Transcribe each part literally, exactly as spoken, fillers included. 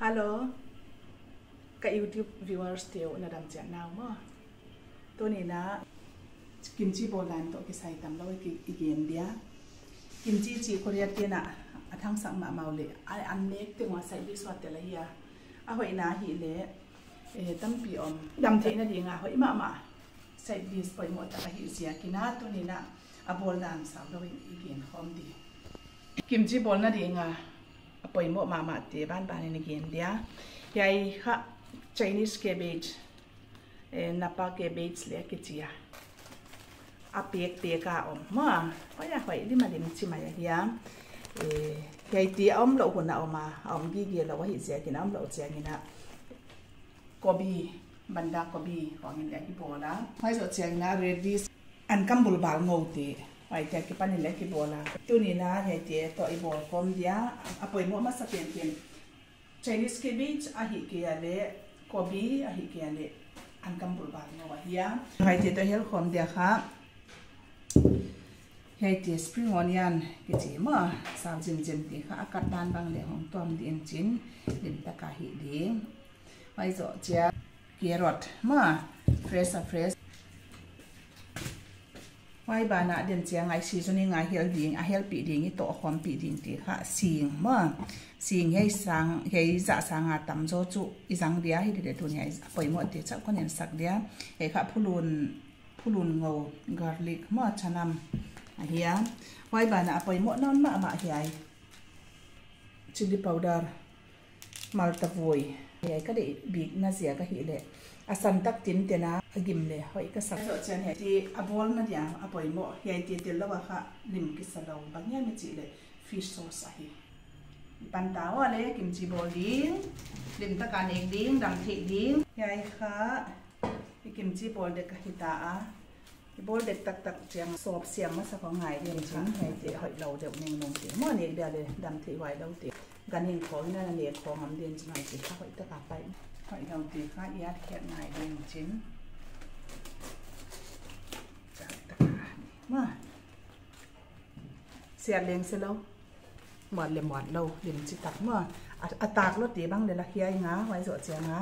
Hello, ka YouTube viewers te uh na dam chiat na uh maw. Tuni in kimchi bawl dan toh kisai tamlou i gen dia. Kimchi chih Korea te'n a thangsak mahmah uh leh, a, an nek teng ua side dish ua tel ahi a. A hoihna ahihleh, eh, tampi om. Dam theihna ding a hoih mahmah side dish poimoh tak ahih ziakin a tuni in a bawl dan saulou in i gen khawm di. Kimchi bawlna ding a poimoh mahmah te banban in i gen dia. Hiai kha Chinese cabbage, eh, Napa cabbage leh kichi a. A pekpek a om maw. Hoih a hoih lim a lim chi mai ahi a. Eh, hiaite a omlouh hun a om a, a om gige lou ahih ziakin a omlouh chiangin a kobi, banda kobi khawng in leh kibawl a. Huai zoh chiangin a radish, ankam bulbal ngou te, huaite akipan in leh kibawl a. Tuni in hiaite toh i bawl khawm dia, a poimoh masa penpen. Chinese cabbage ahihkeileh, kobi ahihkeileh, ankam bulbal ngou ahi a. Huaite toh hel khawm dia kha. Hiaite spring onion kichi maw, sal zimzim te kha a kat dan bang leh hong tuam ding chin, lim tak a hih ding. Huai zoh chiang carrot maw, fresh a fresh. Huai banah den chiang a i seasoning a hel ding, a helpih ding, i toh khawmpih ding te kha sing maw. Sing hiai sang, hiai zah sang a tam zaw chu i zang dia hi di leh tuni a poimoh te chauh kon en sak dia. Hiai kha phulun, phulun ngou, garlic maw, chanam ahi a. Huai banah a poimoh nawn mahmah hiai chilli powder, malta vui. Hiai ka deih bikna ziak ahihleh a san tak tinten a, a gim leh hoih ka sak. Zoh chiang hiaite a bawlna dia a poimoh, hiaite tel lou a kha lim kisa lou, bang hiam i chih leh fish sauce ahi. I pan ta ua leh kimchi bawl ding, lim tak a nek ding, dam theih ding. Hiai kha i kimchi bawl dek ahi ta a. I bawl dek taktak chiang sawp siam masa khawng ngai ding chin, hiaite hoihlou deuh neng nung te maw, nek dia leh dam theih huailou te. Ganhing khawng in a nek khawng om ding chin, hiaite kha hoih tak a paih. Hoihlou te kha i at khiat ngai ding chin. Chak tak a ni maw. Siat leng se lou. Muat leh muat lou, lim chi tak maw. A, a tak lou te bang leh la hiai nga, huai zoh chiang a,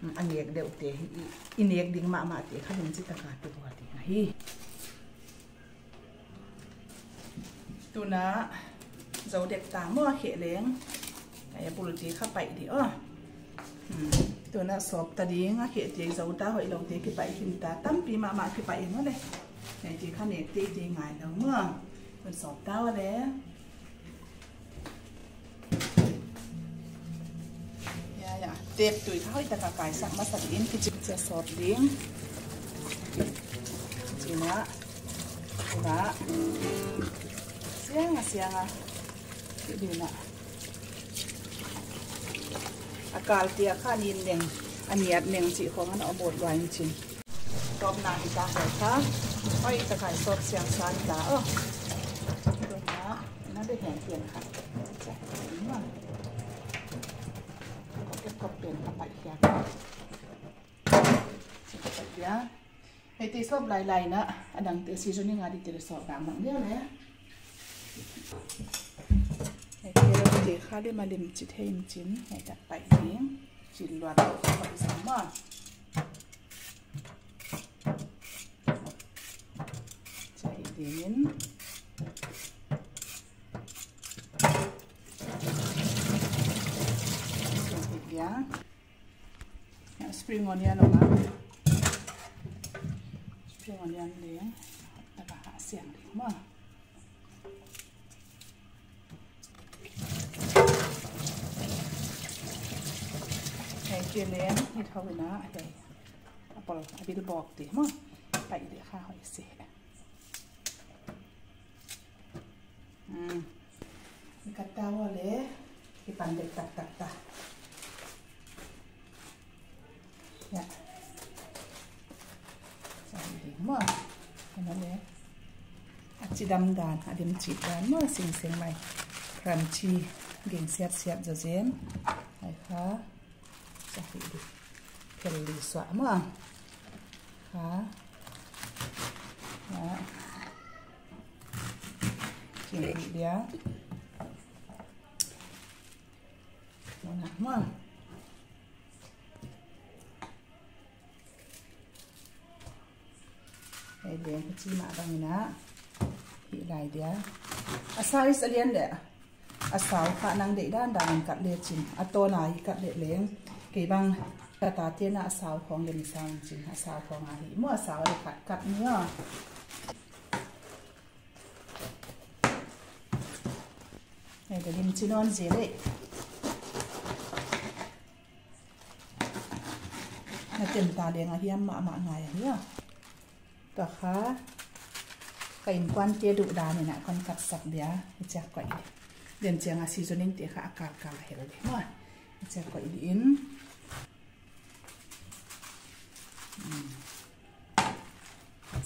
mm, a nek deuh te, i, i nek ding mahmah te kha lim chi tak a kibawl ding ahi. Tuni a zou dek ta maw, a kheh leng. Hiai a bul te kha paih di aw. Hmm. Tuni a sawp ta ding, a kheh te zou ta, hoihlou te kipaih khin ta, tampi mahmah kipaih in aw leh. Hiaite kha nek teitei ngai lou maw. Kon sawp ta ua leh. Ya, ya. Tep tui kha hoih tak a kaisak masa ding, kichi chia sawp ding. China. China. Siang a, siang a. China. A kal te a kha nin neng, a niat neng chih khawng ana om bawk lua in chin. Tawpna hi ta hiai kha. Hoih tak a i sawp siang sa hi ta aw. Tuna, na de hian pian kha. Cha, ma. Kop kop pian kha paih hian. Cha, paih hian. Hiaite sawp lailai in a, a dangte seasoning a dingte leh sawp dang dang dia leh. Hiaite kha lim a lim chi thei in chin, hiai tak paih ding, chil luat lou kha paih sa maw. Chai ding in. Siang hi dia. Hiai spring onion om a. Spring onion leng. Taka ha siang ding maw. Hiaite leng, hi thou in a, hiai. A pawl, a bil bawk di maw. Paih di kha hoih se. Hmm. I kat ta ua leh, i pan dek taktak ta. Ya. Sa hi ding maw. Ana leh. A chidam dan, a dim chih dan maw, singsing mai. Crunchy, ging siatsiat zaw zen. Hiai kha. Sa hi ding. Phel li suah maw. Ha. Ha. Chin hi dia. Maw na, maw. Ei leng ka chi mah bang in a, hih lai dia. A size a lian leh a sau kha nang deihdan dan in kat le chin. A tawn a i kat leh leng. Kei bang ka tate'n a sau khawng lem sang chin. A sau khawng a hi. Maw a sau leh khat kat ni a. Ei ka lim chin on zel e. Na tem ta leng a hiam mahmah ngai a hia. Tua kha, ka innkuante duh dan in a kon kat sak dia, i chia koih di. Den chiang a seasoning te kha a kal kal a hel di. Maw, i chia koih di in. Hmm.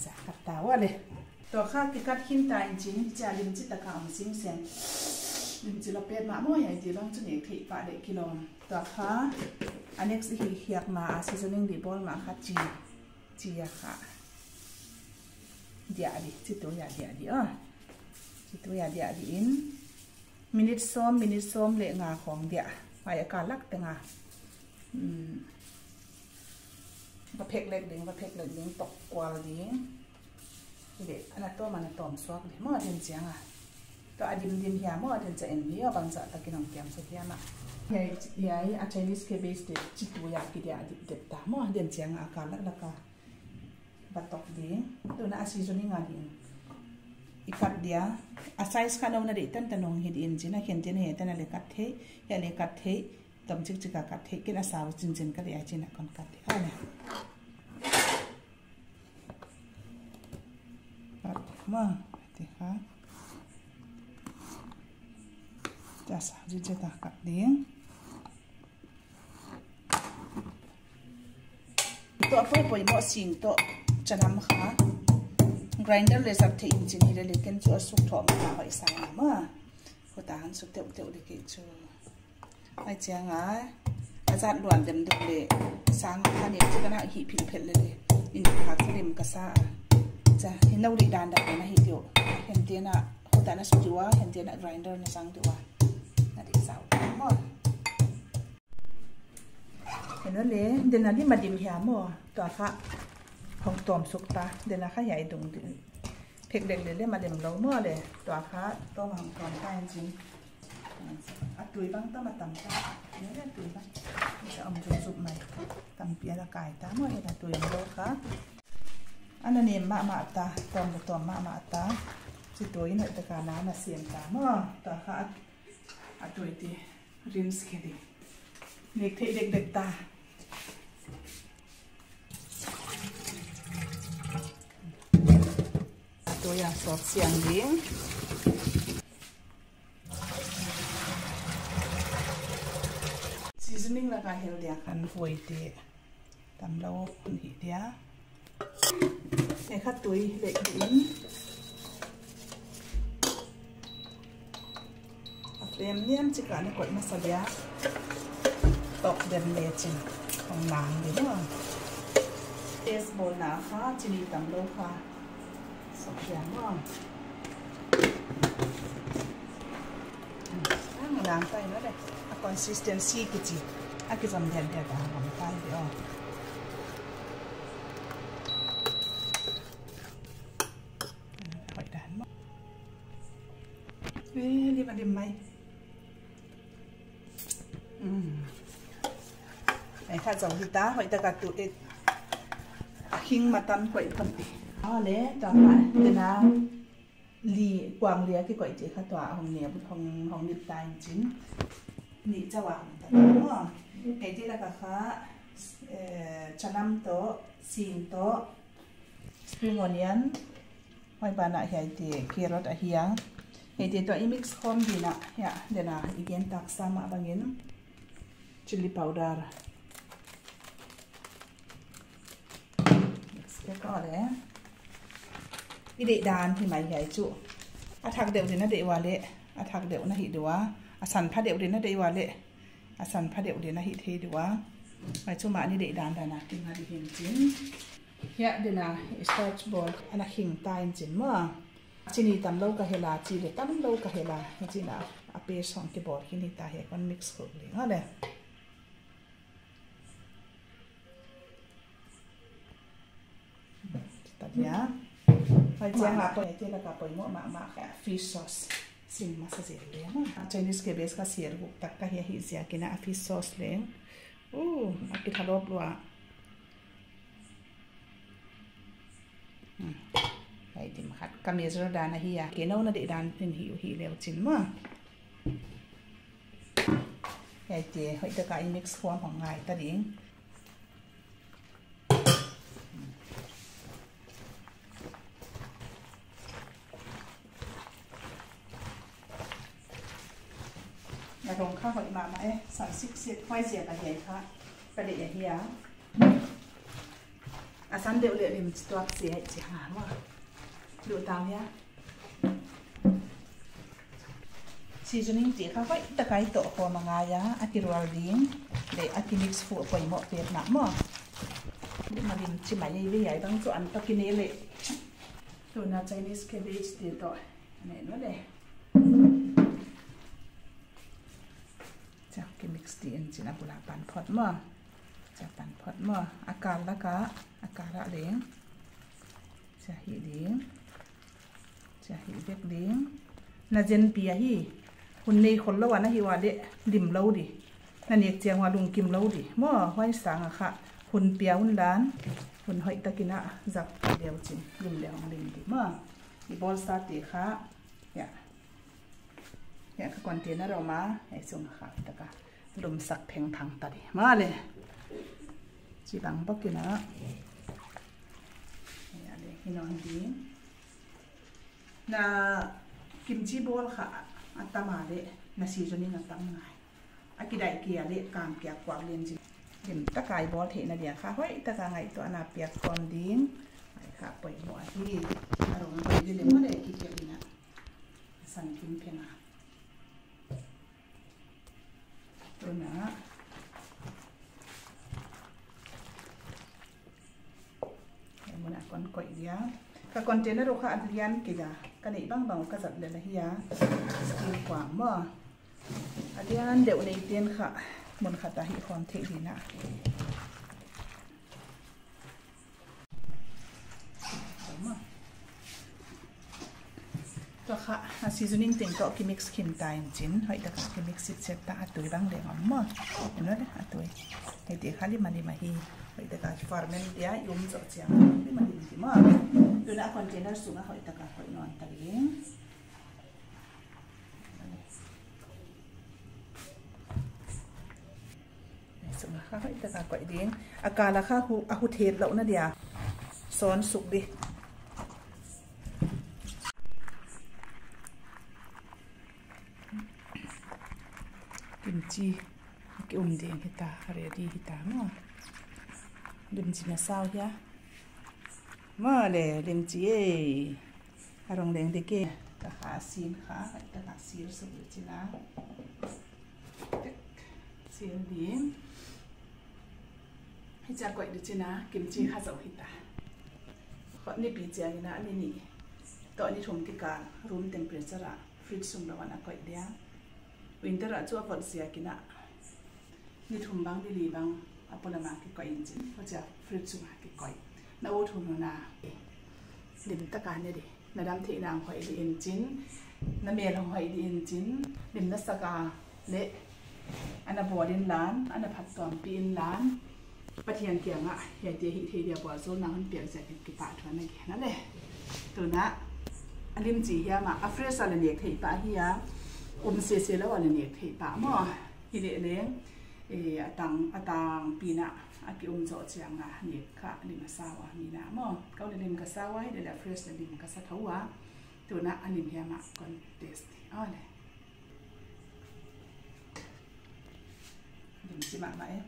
Chia kat ta ua le. Tua kha kikat khin ta in chin, chia lim chi taka om sing seng. Lim chi lo pet mah maw, hiai ti bang chu nek theih pah leh kilawm. Tua kha, a next i hih khiak ma a seasoning di bawl ma kha chi. Chi a kha. Dia di, chi tu a dia di, ah. Chi tu a dia di in. Minute sawm, minute sawm leh nga khawng dia. Huai a kal lak teng a. Hmm. Va phek lek ding, va phek lek ding, tok kual ding. Leh, ana tawm, ana tawm suak di. Maw den chiang a. Tua a dim dim hia maw, den chiang en ni, a bang chiang takin hong kiam suk hia na. Hiai, hiai, a Chinese cabbage te, chi tu a ki dia dip dip ta. Maw den chiang a kal lak lak a. Va tok ding. Tuna a seasoning a ding. I kat dia. A size kha nou na deih tan tan hong hi ding chin a, khen tin he tan a leh kat thei, hiai leh kat thei. Tom chik chik a kat thei. Ken a sau chin chin ka deih a chin a kon kat thei. A leh. Kat maw. Te kha. Chia sau chin chin a kat ding. Tua poimoh sing toh chanam kha grinder leh zat theih in chin hi leh leh ken chu a suk thawm kha hoih sang a maw. Khuta han suk teuh teuh leh kei chu. Huai chiang a, a zat luan dem duk leh sang kha ni chu ka na hih philh philh leh leh. In khak sa lim ka sa a. Chia, hi nou deihdan dan na hih diu. Hentehna khuta na suk diu a, hentehna grinder na zang diu a. Na deih sau maw. Heno le, den a lim a dim hia maw, tua kha hong tawm suk ta, den a kha hiai dung ding. Phek lek leh lem a lem lou maw le, tua kha tawm hong tawm ta in chin. A tui bang tam a tam ta, ne le tui bang. Sa om zup zup mai, tampi a la kai ta maw, hiai a tui om lou kha. Ana nem mahmah ta, tawm leh tawm mahmah ta. Chi tui in hoih taka na na siam ta maw, tua kha a tui te. Rinse khe di. Nek theih dekdek ta. A tui a sawp siang ding. Seasoning lak a hel dia khan voi te. Tam lou hun hi dia. Hiai kha tui leh ding. A flame niam chik a na koih masa dia. Tok dem leh chin. Hong nang di maw. Taste bawlna kha chini tam lou kha. Sok dia maw. Ang lang tai na le. A consistency kichi. A kizom diat diat a ngam tai di aw. Hoih dan maw. Eh, lim a lim mai. Hmm. Ei kha zau hita, hoih taka tu e. A hing matan koih pon e. A le, ta ma, tena. Li kuang lia kikoih chih kha tua hong nia but hong, hong nip ta in chin. Nih chauh a hong ta ta maw. Kei chih lak a kha, eh, chanam toh, sing toh, spring onion, huai ban ah hiai te carrot ahi a. Hiai te toh i mix khawm ding a, hiai, den a i gen tak sa mah bangin chilli powder. Mix khe kawm le. I deihdan hi mai hiai chu. A thak deuh din a deih ua le. A thak deuh na hih deuh a. A san pha deuh din a deih ua le. A san pha deuh din a hih thei deuh a. Mai chu mah ni deihdan dan a ting a di hin chin. Hiai din a starch ball ana hing ta in chin maw. Chini tam lou ka hel a, chi leh tam lou ka hel a. Hiai chin a, a paste hong kibawl khin hita, hiai kon mix khawm leng a le. Ta dia. Huai chiang a poi, te laka poimoh mahmah kha fish sauce. Sim masa zel leng. Chinese cabbage kha sial guk tak ka hia hi ziakin a fish sauce leng. Uh, a kithalawp lua. Hmm. Hiai dim khat ka measure dan ahi a. Kei nou na deihdan in hih uh hi leu chin maw. Hiaite hoihtaka i mix khawm hong ngai ta ding. A rong kha hoih mahmah e, san siksiat, huaiziak a hiai kha ka deih ahi a. A san deuh leh lim chi tuak si ai chi ha maw. Duh tau hia. Seasoning te kha hoihtaka i toh khawm a ngai a, a kirual ding leh a kimix fuh poimoh petmah maw. Lim a lim chi mai ei ve ai bang chu an toh kine leh. Tuna Chinese cabbage te toh. Anei no le. Chia kimix ding in chin a bul a pan phot maw. Chia pan phot maw. A kal laka, a kal ah leng. Chia hih ding. Chia hih vek ding. Na zenpi ahi. Hun nei khollou a na hih ua leh lim lou di. Na nek chiang ua lungkim lou di. Maw, huai sang a kha hun pia un lan. Hun hoihtakin a zak leu chin. Lim leh hong lim di. Maw, i bawlsa te kha. Ya. Ya, ka container om a, ya, sung kha taka lumsak phengphang ta di. Maw le. Chi bang bawk in a. Ya le, hi nawn ding. Na kimchi bawl kha a tam a leh, na seasoning a tam ngai. A kidaih kei a leh kam kia kuak len chin. Lim taka i bawl theihna dia kha hoihtaka ngaihtuahna piak khawm ding. Ai kha poimoh ahi. A rong hoih di leh maw le kikia ding a. San kim pheng a. Tuna. Hei mun a kon koih dia. Ka container uh kha a lian kei a. Ka neih bangbang uh ka zat lel ahi a. Steel kuang maw. A lian deuh nei ten kha mun khat a hih khawm theih ding a. Tua kha, a seasoning teng toh kimix khin ta in chin, hoihtaka kimix sitset ta a tui bang leng om maw. Em lou le, a tui. Hiaite kha lim a lim ahi. Hoihtaka ferment dia, i um zoh chiang. Lim a lim di maw. Tuna container sunga hoihtaka koih nawn ta ding. Sung a kha hoihtaka koih ding. A kal a kha hu, a hu theihlouhna dia. Sawn suk di. Kimchi. Ki um ding hita, ready hita maw. Lim chi na sa uh hia. Maw le, lim chi e. A rong leng di ke. Ka kha sin kha, ka kha sil suk di chin a. Sil ding. Hichia koih di chin a, kimchi kha zou hita. Khot nipi chiang in a, ni nih toh ni thum kikal, room temperature a, fridge sung lou a na koih dia. Winter a chu a vot ziakin a. Ni thum bang, ni li bang, a polam a kikoih in chin. Huchia fridge sung a kikoih. Na ut hun hun a. Lim taka ne di. Na dam theihna hong hoih di in chin. Na mel hong hoih di in chin. Lim na sak a leh. Ana bawl in lan, ana phattuampih in lan. Pathian kiangah, hiaite hih theih dia bual zolna hon piak ziakin kipahthu ana gen a le. Tuna, a lim chi hiam a, a fresh a leh nek theih pah hi a, um sese lou a leh nek theih pah maw. Hileh leng, eh, a tang, a tangpi in a, a ki um zoh chiang a, nek kha lim a sa ua mi na maw. Kou leh lim ka sa ua, hileh leh a fresh leh lim ka sa thou ua. Tuna, a lim hiam a kon test di. Aw le. Lim chi mahmah e.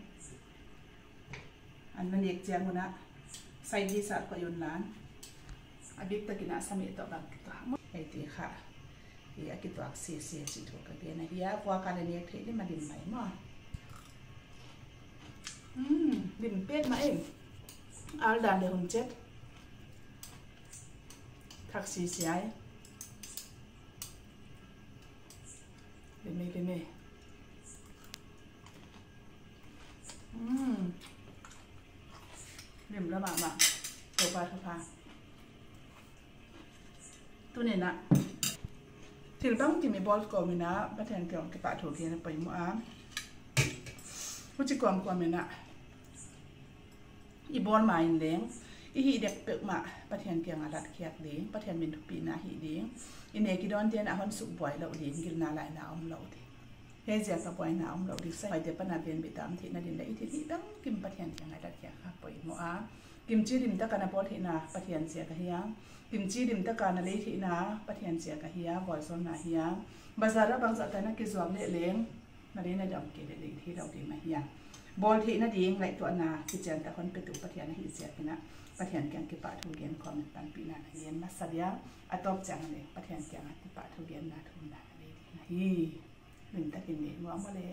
An na nek chiang un a, side dish a koih un lan. A bik takin a sa meh toh bang kituak maw. Hiaite kha. Hi a kituak sese chih thu ka gen ahi a, vuak a leh nek theih lim a lim mai maw. Hmm, lim petmah e. Al dan leh hun chet. Thak sese ai. Lim e, lim e. Hmm. Lim lua mahmah. Topa, topa. Nina, thil bangkim i bawl kawm in a Pathian kiang kipahthu gen a poimoh a. Huchi kawmkawm in a i bawl ma in leng, i hih dek peuhmah Pathian kiang a latkhiak ding, Pathian min thupina hih ding. I nek i dawnte'n a hon sukbuai lou ding, gilna laina om lou ding. Hiai ziak a buaina om lou ding, sa huaite pan a venbit a om theihna ding leh i thil hih bangkim Pathian kiang a latkhiak a poimoh a. Kimchi lim tak a na bawl theihna Pathian ziak ahi a. Kimchi lim tak a na lei theihna Pathian ziak ahi a, vualzawlna ahi a. Bazar a bangzah tak na kizuak leh leng, na lei na dam kei leh lei theilou ding ahi a. Bawl theihna ding ngaihtuahna kichiantak hon petu Pathian ahih ziak in a, Pathian kiang kipahthu gen, comment panpihna na gen masa dia, a tawp chiang leh Pathian kiang a kipahthu genna thumna na nei ding ahi. Lim takin nei nuam maw le.